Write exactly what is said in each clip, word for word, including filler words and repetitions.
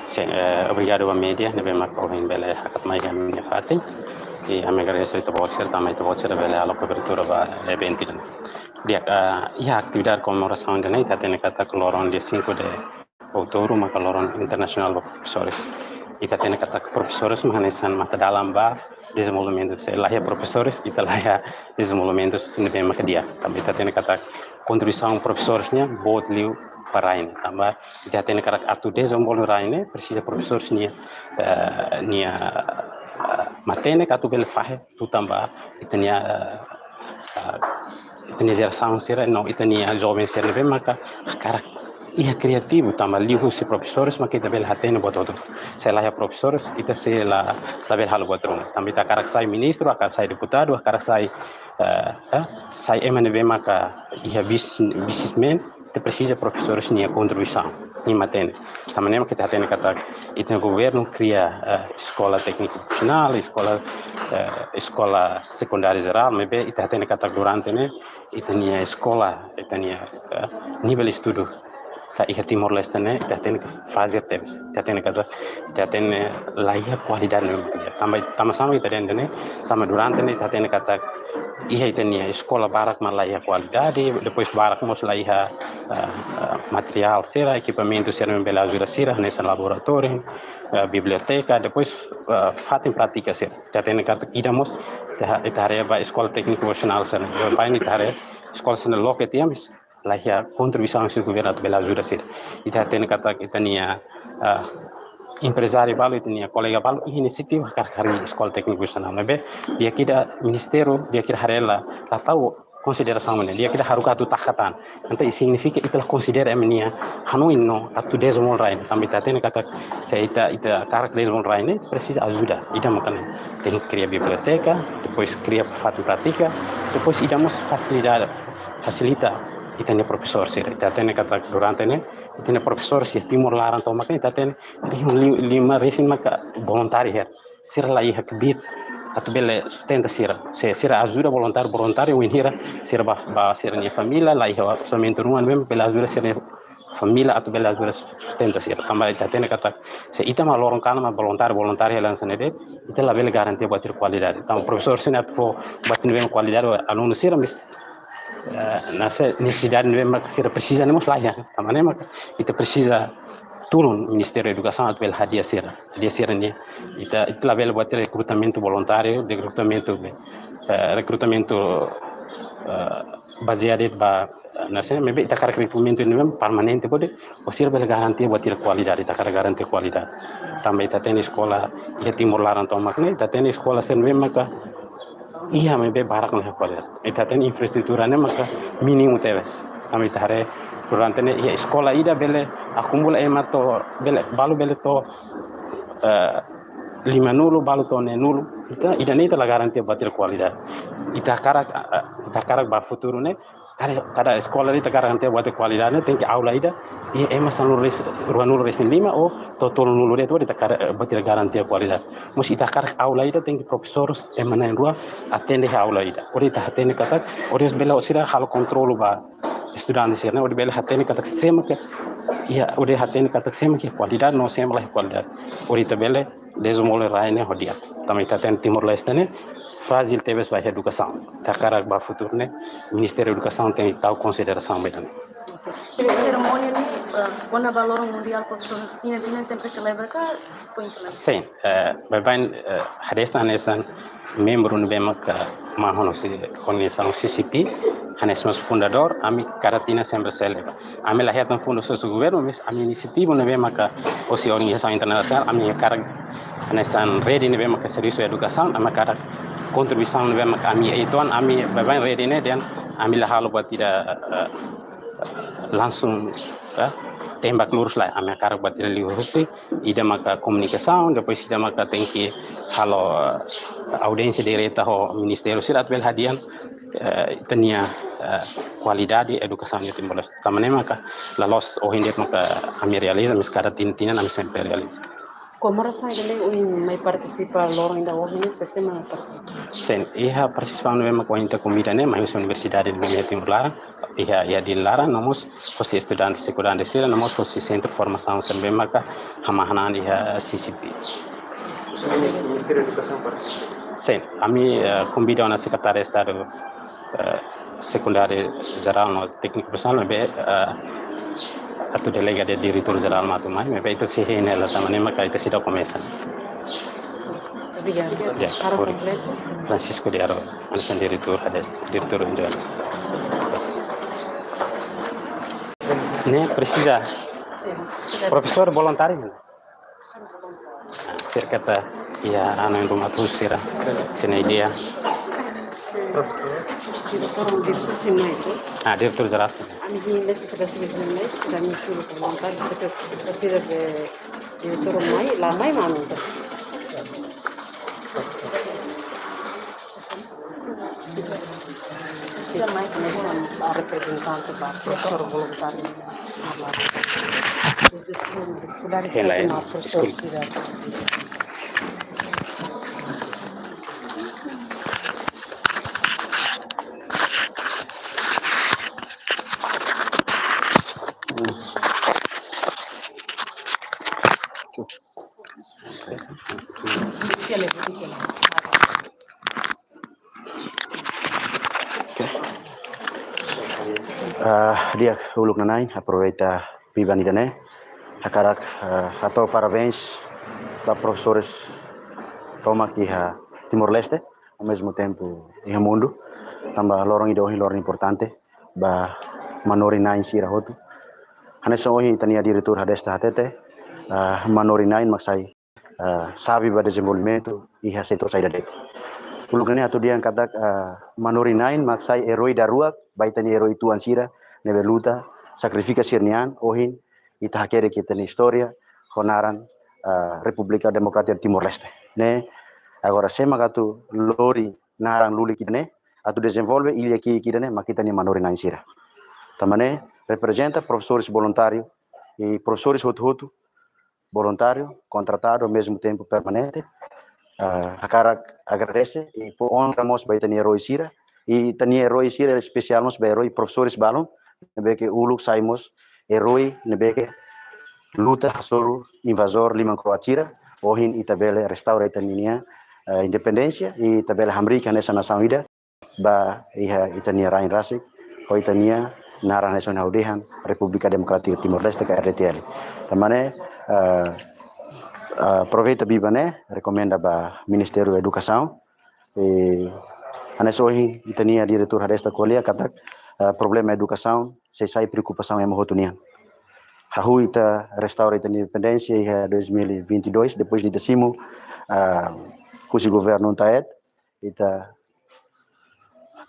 Sin, eh, obrigadu ba média ne'ebé maka ohin bele hakat mai iha ami-nia fatin. I ami agradese ita-boot sira tanba ita-boot sira bele halo kobertura ba eventu ida-ne'e. Di'ak, eh, iha atividade komemorasaun ida-ne'e ita hatene katak loron dia cinco de outubro maka loron internasionál ba profesores. Ita hatene katak profesores mak hanesan matadalan ba dezenvolvimentu. Se la iha profesores, ita la iha dezenvolvimentu ne'ebé maka di'ak. Tanba ita hatene katak kontribuisaun profesores nian boot liu ba rai ne'e. Tanba ita hatene katak atu dezenvolve rai ne'e presiza profesores nia, eh, nia, eh, matenek atu bele fahe tutan ba ita-nia, eh, eh, ita-nia jerasaun sira, no ita-nia joven sira ne'ebé maka hakarak iha kriativu tanba liuhusi profesores maka ita bele hatene buat hotu. Se la iha profesores, ita sei la, la bele halo buat ruma. Tanba ita hakarak sai ministru, hakarak sai deputadu, hakarak sai, eh, eh, sai ema ne'ebé maka iha bis-, businessman, ita presiza profesores nia kontribuisaun, nia matenek. Tanba ne'e mak ita hatene katak ita-nia governu kria, eh, eskola tékniku vokasionál, eskola, eh, eskola sekundária jerál, maibé ita hatene katak durante ne'e ita-nia eskola, ita-nia, eh, nivel estudu ka iha Timor-Leste ne'e, ita hatene katak frájil tebes. Ita hatene katak, ita hatene la iha kualidade ne'ebé maka di'ak. Tanba, tanba sá mak ita dehan ida-ne'e, tanba durante ne'e ita hatene katak iha ita-nia eskola barak mak la iha kualidade, depois barak mós la iha, eh, eh, materiál sira, ekipamentu sira ne'ebé bele ajuda sira, hanesan laboratóriu, eh, biblioteka, depois, eh, fatin prátika sira. Ita hatene katak ida mós, ita ha-, ita haree ba eskola tékniku vokasionál sira. Baibain ita haree eskola sira loke tiha, mas la iha kontribuisaun husi governu atu bele ajuda sira. Ita hatene katak ita-nia, ah, emprezáriu balu, ita-nia kolega balu iha inisiativa hakarak harii eskola tékniku vokasionál. Maibé di'ak ida ministériu, di'ak ida haree la, la tau konsiderasaun ne'e. Di'ak ida haruka atu taka tan. Entaun signifika ita la konsidera ema nia hanoin no atu dezenvolve rai ne'e. Tanba ita hatene katak se ita, ita hakarak dezenvolve rai ne'e, presiza ajuda. Ida maka ne'e. Tenke kria biblioteka, depois kria fatin prátika, depois ida mós fasilidade, fasilita ita-nia profesór sira. Ita hatene katak durante ne'e, ita-nia profesór sira Timor laran tomak ne'e, ita hatene, li-, lima resin maka voluntáriu hela. Sira la iha kbiit atu bele sustenta sira. Se sira ajuda voluntáriu, voluntáriu, wainhira sira ba, ba sira-nia família, la iha orsamentu ruma ne'ebé bele ajuda sira-nia família atu bele ajuda sustenta sira. Tanba ita hatene katak se ita mak loron kalan mak voluntáriu, voluntáriu hela hanesan ne'e de'it, ita la bele garantia buat sira kualidade. Tanba profesór sira atu fó buat ne'ebé kualidade ba alunu sira, mas, eh, nesesidade ne'ebé mak sira presiza ne'e mós la iha. Tanba ne'e mak ita presiza tulun Ministériu Edukasaun atu bele hadi'a sira. Hadi'a sira-nia, ita, ita la bele buat rekrutamentu voluntáriu, rekrutamentu, eh, rekrutamentu, eh, bazeadu ba, eh, nesesidade, maibé ita hakarak rekrutamentu ne'ebé permanente hodi, hodi sira bele garantia buat sira kualidade, ita hakarak garantia kualidade. Tanba ita hatene eskola iha Timor laran tomak ne'e, ita hatene eskola sira ne'ebé maka iha maibé barak la iha kualidade. Ita hatene infraestrutura ne'e maka mínimu tebes. Tanba ita haree durante ne'e iha eskola ida bele akumula ema to'o, bele, balu bele to'o, eh, lima-nulu, balu to'o neen-nulu. Ita, ida-ne'e ita la garantia buat sira kualidade. Ita hakarak, eh, ita hakarak ba futuru ne'e, kada, kada eskola ita garantia buat sira kualidade ne'e, tenke aula ida iha ema sanulu resin, ruanulu resin lima ou to'o tolunulu de'it, hodi ita hakarak, eh, buat sira garantia kualidade. Mas ita hakarak aula ida tenke profesór ema na'in-rua atende iha aula ida. Hodi ita hatene katak, hodi bele sira halo kontrolu ba estudante sira-ne'e, hodi bele hatene katak sé mak iha, hodi hatene katak sé mak iha kualidade no sé mak la iha kualidade. Hodi ita bele dezenvolve rai ne'e ho di'ak. Tanba ita hatene Timor-Leste ne'e frájil tebes ba edukasaun. Ita hakarak ba futuru ne'e Ministériu Edukasaun tenke tau konsiderasaun ba ida-ne'e. Iha serimónia ne'e, eh, kona-ba loron mundiál profesór, ina, ina sempre selebra ka foin selebra? Sin, eh, baibain, eh, hadi'a hanesan membru ne'ebé maka mahon husi organizasaun C C P, hanesan mós fundadór, ami kada tinan sempre selebra. Ami la hetan fundu husi governu, mas ami inisiativa ne'ebé maka husi organizasaun internasionál, ami hakarak hanesan rede ne'ebé maka servisu edukasaun, ami hakarak kontribuisaun ne'ebé maka ami uitoan, ami baibain rede ne'e dehan ami la halo buat ida, eh, langsung, eh, tembak lurus lae, ami hakarak buat ida liuhusi, ida maka komunikasaun, depois ida maka tenke halo, eh, audiénsia direta ho ministériu sira atu bele hadi'a, eh, ita-nia, eh, kualidade edukasaun iha Timor-Leste. Tanba ne'e maka la loos ohin de'it maka ami realiza, mas kada tinan-tinan ami sempre realiza. Komemorasaun ida-ne'e ohin mai partisipa loron ida ohin, sé-sé mak partisipa? Sin, iha partisipasaun ne'ebé maka ohin ita konvida ne'e, mai husi universidade ne'ebé iha Timor laran, iha, iha Dili laran, no mós hosi estudante sekundáriu sira, no mós hosi sentru formasaun sira ne'ebé maka hamahan iha C C P. Sin, ami, eh, konvida ona Sekretáriu Estadu, eh, Sekundáriu Jerál no Tékniku Profisionál, maibé, eh, atu delega de'it Diretór Jerál mak atu mai, maibé ita sei hein hela tanba ne'e maka ita seidauk komesa. Obrigada. Ya, Aro obrigadu. Kompletu. Francisco de Aro, hanesan diretór, hanesan diretór unidade. Ne'e presiza profesór voluntáriu. Sira katak iha anu yang rumah tu sira. Sira-nia ideia. Profesór. Diretór, diretór sira mai, to? Ah, diretór jerál sira. Ami hili sudah sudah mai, sudah mi suruh komentar, kita kita de diretór mai, la mai manu, to. Sira mai hanesan reprezentante ba profesór voluntáriu. Hela, deskulpa. Ah, di'ak, uluk nanain, aproveita biban ida-ne'e, hakarak, ah, hato'o parabéns ba profesores tomak iha Timor-Leste, ao mesmo tempo iha mundu, tanba loron ida ohin loron importante ba manorin-na'in sira hotu. Hanesan ohin ita-nia diretór Hadesta hatete, ah, manorin-na'in mak sai, ah, xave ba dezenvolvimentu iha setór saida de'it. Uluk ne'e atu dehan katak, ah, manorin-na'in mak sai erói daruak ba ita-nia erói tuan sira ne'ebé luta, sakrifika sira-nia an, ohin ita hakerek ita-nia istória ho naran, ah, Repúblika Demokrátika Timor-Leste. Ne'e, agora sé mak atu lori naran lulik ida-ne'e, atu dezenvolve illa ki'ik ida-ne'e, mak ita-nia manorin-na'in sira. Tanba ne'e reprezenta profesores voluntáriu i profesores hotu-hotu, voluntáriu, kontratadu, ao mesmo tempo permanente. Ah, hakarak agradese i fó onra mós ba ita-nia erói sira, i ita-nia erói sira espesiál mós ba erói profesores balun, ne'ebé ke uluk sai mós erói ne'ebé ke luta hasoru invazór liman kro'at sira, ohin ita bele restaura ita-nia, eh, independénsia, i ita bele hamriik hanesan nasaun ida ba iha ita-nia rain rasik, ho ita-nia naran hanesan ha'u dehan Repúblika Demokrátika Timor-Leste ka R D T L. Tanba ne'e, eh, eh, aproveita biban ne'e, rekomenda ba Ministériu Edukasaun, eh, hanesan ohin ita-nia diretór Hadesta ko'alia katak, eh, problema edukasaun sei sai preokupasaun ema hotu nian. Hahú ita restaura ita-nia independénsia iha dois mil e vinte e dois, depois de ita simu, ah, husi governu UNTAED, ita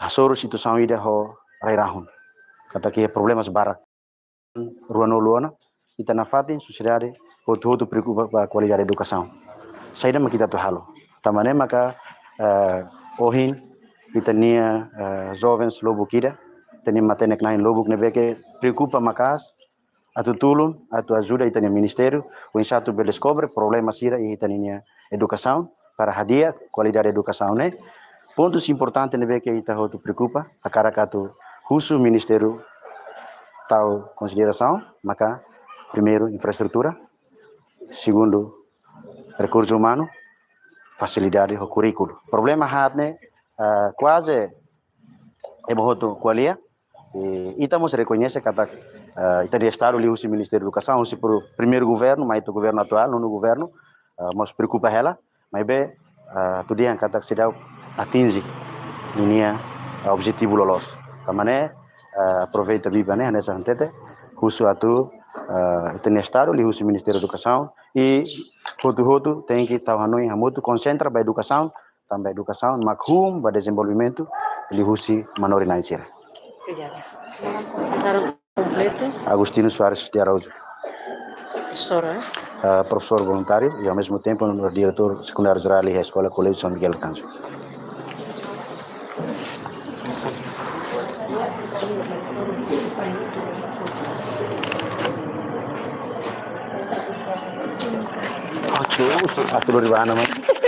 hasoru situasaun ida ho rai-rahun. Katak iha problemas barak. Ruanulu ona, ita nafatin sosiedade hotu-hotu preokupa ba kualidade edukasaun. Saida mak ita atu halo. Tanba ne'e maka, eh, ohin ita-nia, eh, jovens lubuk ida, ita-nia matenek-na'in lubuk ne'ebé ke preokupa maka'as, atu tulun, atu ajuda ita-nia ministériu, oinsá atu bele deskobre problema sira iha ita-nia edukasaun, para hadi'a kualidade edukasaun ne'e. Pontus importante ne'ebé ke ita hotu preokupa, hakarak atu husu ministériu tau konsiderasaun, maka primeiru infraestrutura, segundu rekursu umanu, fasilidade ho kurríkulu. Problema haat ne'e, ah, kuaze ema hotu ko'alia, i ita mós rekoñese katak, eh, ita-nia Estadu liuhusi Ministériu Edukasaun, husi pr-, primeiru governu, mai to'o governu atuál, nonu governu, eh, mós preokupa hela, maibé, eh, atu dehan katak seidauk atinje ninia, eh, objetivu loloos. Tanba ne'e, eh, aproveita biban ne'e, hanesan hatete, husu atu, eh, ita-nia Estadu liuhusi Ministériu Edukasaun, i hotu-hotu tenke tau hanoin hamutuk, konsentra ba edukasaun, tanba edukasaun mak hun ba dezenvolvimentu liuhusi manorin-na'in sira. Obrigada. Aro kompletu. Agostinho Soares de Araújo. Profesór, eh? Ah, profesór voluntáriu i, ao mesmo tempo, diretór sekundáriu jerál iha Eskola Koléjiu São Miguel Arcanjo. Oke, atu lori ba ana mai.